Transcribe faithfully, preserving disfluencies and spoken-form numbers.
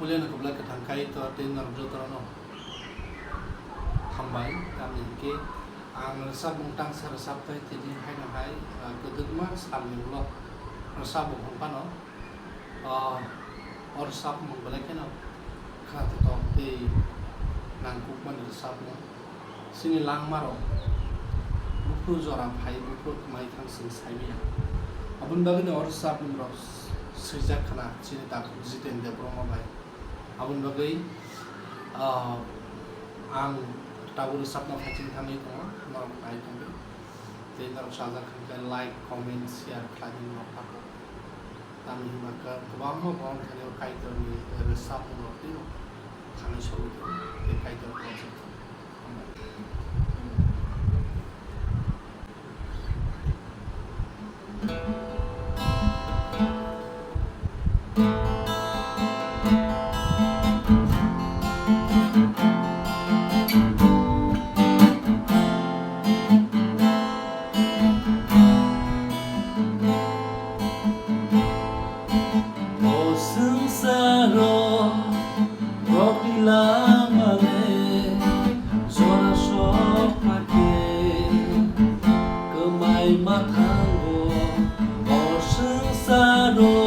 Puilano kwbla kwthang Kaitor tei norok jotono hambai, tamni hwnkhe ang rwchapmung tangsa rwchapthai tini haino hai, ah, kwdwkma salni ulo rwchapmung hwn phano, ah, o rwchapmung belai kheno khwnathok tei nangkukmani rwchapmung. Chini langmarok buphuru jora phai, buphuru kwmai thang chwng sai manya. Aboni bagwino o rwchapmungrok swijak khwna chini takhuk Jiten Debbarma bai. Aboni bagwi, ah, ang tabuk rwchapna phaikhe thangwi tongo, norok nai tongdi. Tei norok sajak hwnkhe like, comment, share khlaimani norok takhuk. Tamni hwnba khe kwbangma borok thani o Kaitorni rwchapmung rok twibo thangwi sogwi tongo, tei Kaitor kok se tongo. O swngcharo rok ila male jora sok pha khe kwmai ma thango. O swngcharo